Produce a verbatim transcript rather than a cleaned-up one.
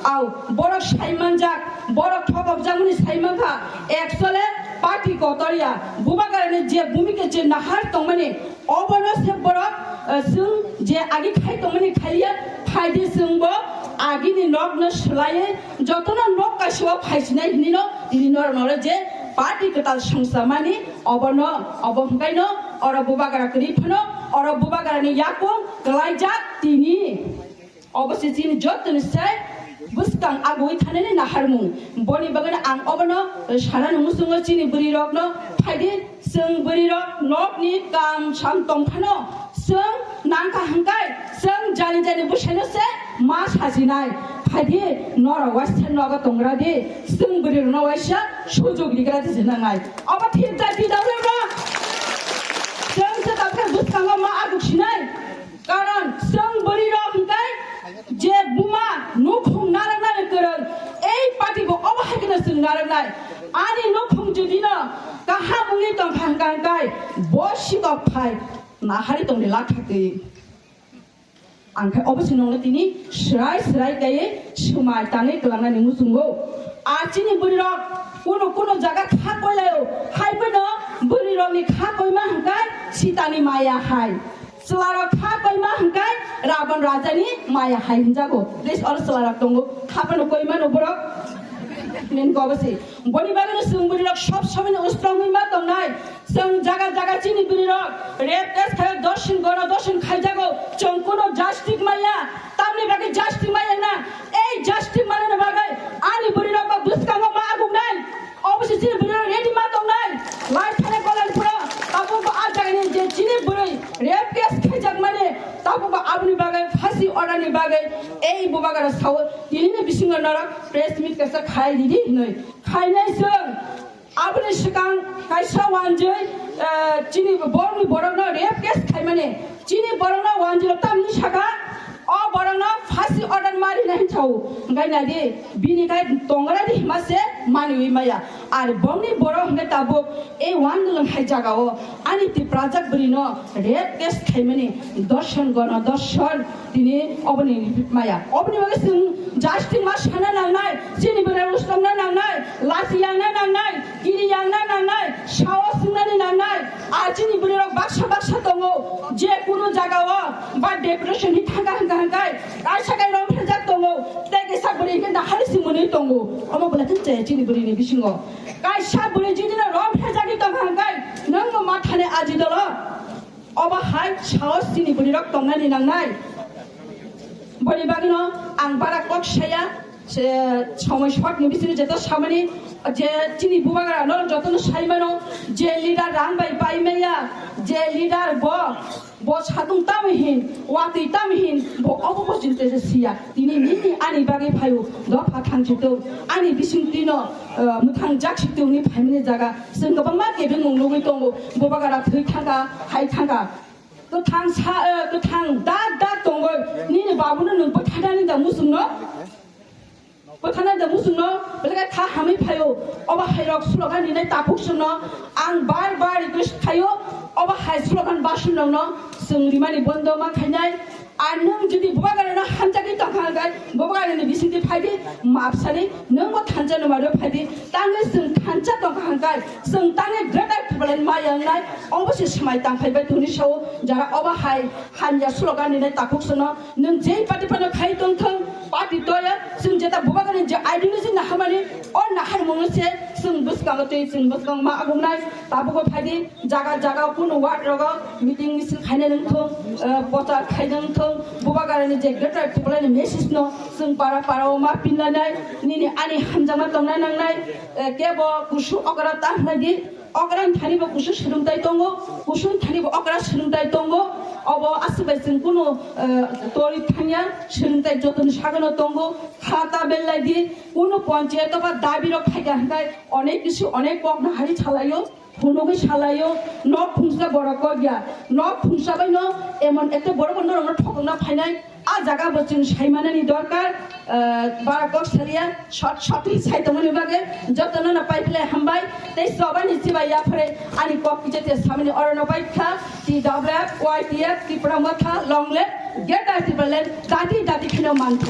Au, borok saimanjak, borok thopokjakmani saimankha, actually party kotorya, bubagrani je bhumika je nahar tongmani, obono se borok, eh, chwng je agi khai tongmani khaiya, phaidi chwngbo agini nokno swlaiwi jotono nok kaisao phaisinai hinino tini norok norok je party kwtal songchamani obono, obo hwnkhaino oro bubagra kwrwi phano oro bubagrani yakung kwlaijak tini. Obo se chini jottoni sai bwskang agoi thanani naharmung. Boni bagwi ang obono sanani muchungo chini bwrwi rokno phaidi chwng bwrwi rok nokni kam sam tongphano chwng nangkha hwnkhe chwng jani jani bwsaino se ma sajinai. Phaidi norok waisa nogo tongra di chwng bwrwi rokno waisa sujok rigra di se nangnai. Obo thik jati dawle bro. Chwng se tabukhe bwskango ma aguk sinai. Karon chwng bwrwi rok hwnkhe je buma nukhung narwknani kwrwng, ei party bo obo hai kheno chwng narwknai. Ani nukhung judino kaham wngwi tongkha hwnkhe bo sikok phai nahari tongni lathak twi. Ang khe obo se nongno tini swrai swrai kaiwi swmai tangwi kwlangnani muchungo. A chini bwrwi rok kuno kuno jaga kha koilaio, hai phano bwrwi rokni kha koima hwnkhe sitani maya hai. Chwlarok kha koima hwnkhe Rabon rajani maya hai hinjago. Please, oro chwlarok tongo, kha phano koimano borok. Main ko obo se. Boni bagwino chwng bwrwirok sob somoino strong wngwi ma tongnai. Chwng jaga jaga chini bwrwirok rape case khaio dorshin gono dorshin khaijago. Chwng kuno justice maya. Tamni bagwi justice maya na? Ei justice manani bagwi ani bwrwirok ba bwskango ma aguknai. Obo se chini bwrwi ready ma tongnai. Lai thani kolai phuro tabuk bo a jagani je chini bwrwi rape case khaijakmani tabuk bo aboni bagwi phasi orderni bagwi ei bubagra sao tinini bisingo norok press meet kaisa khai ridi hinwi khainai chwng. Aboni swkang kaisa wanjwi, eh, chini borokni borokno rape case khaimani chini borokno wanjwi tamni saka. O borokno phasi order ma rina hinwi sao. Hwnkhe naidi, bini khai tongra di hima se manwi maya. Ar bongni borok hwnkhe tabuk ei wandwlwng hai jagao ani Tiprajak bwrwino rape case khaimani dorshon gono dorshon tini oboni maya. Oboni bagwi chwng justice ma sana nangnai, chini bwrwi rok swtongna nangnai, lachi yangna nangnai, kiri yangna nangnai, saos swngnani nangnai. A chini bwrwi rok baksa baksa tongo, je kunu jagao ba depression ni thangka hwnkha hwnkhe kaisa kai romphajak tongo, tei kaisa bwrwi hwnkhe nahari si mwnwi tongo. Omo bwlai khe chaya chini bwrwi ni bisingo. Kaisa bwrwi jidino romphajagwi tongkha hwnkhe nwng bo mathani aji dolo. Obo hai saos chini bwrwi rok tongnani nangnai. Boni bagwino ang bara kok saya, se somoi short ni bisingo jeto samani je chini bubagra no jotono saimano je leader rang bai paimaya, je leader bo, bo satung tamo hin, watwi tamo hin, bo obo bo chinte je siya. Tini nini ani bagwi phaio dopha thangsi tong, ani bising tino, eh, mwthang jaksi tongni phaimani jaga. Chwng kwbangma kebengmung nugwi tongo, bubagra thwi thangkha, hai thangkha. Kwthang sa, eh, kwthang dak dak tongwi nini babuno nwng bwtharnani da muchungno? Bwtharnani da muchungno? Belai kha hamwi phaio. Obo hai rok slogan rinai takhuk chwngno ang bar bar request khaio. Obo hai slogan basun rokno chwng rimani bondo ma khainai. Ar nwng jodi bubagrano hamjagwi tongkha hwnkhe, bubagrani bisingtwi phaidi, mapsani nwngbo thansa numa rw phaidi, tangwi chwng thansa tongkha hwnkhe, chwng tangwi greater Tipraland maya wngnai, obo se swmai tangphai bai tongni sao, jara obo hai hamya slogan rinai takhuk chwngno, nwng jei party phano khai tongthwng, party toya, chwng jeta bubagrani je ideology naharmani, o naharmungno se chwng bwskango twi chwng bwskango ma agungnai, tabugo phaidi, jaga jaga kunu ward rogo meeting misil khaina nangthung, eh, prochar khaina nangthung, bubagrani je greater Tipraland message no chwng para para o ma pinlanai, nini ani hamjakma tongna nangnai, eh, kebo kusu okra ta hwnai di, okra ni thani bo kusu swrwngtai tongo, kusu ni thani bo okra swrwngtai tongo, obo aswk bai chwng kunu, eh, tori thangya, swrwngtai jotoni sagano tongo, kha ta bellai di, kunu ponchayat o ba dabi rok phaikha hwnkhe onek kisu onek kok nahari salaio. Phunugwi salaio, nok khungsa borok kok ya, nok khungsa bai no emon ekta borok bo norok no thokna phainai, a jaga bo chwng saimanani dorkar, ah, bara kok salia, short short ni sai tongmani bagwi jotono no pai phlai hambai, tei sobani chibai yaphre ani kok kisa te samani oro no pai kha, T W F, Y T F, Tipra Motha, long live, greater Tipraland, dati dati kheno manthu.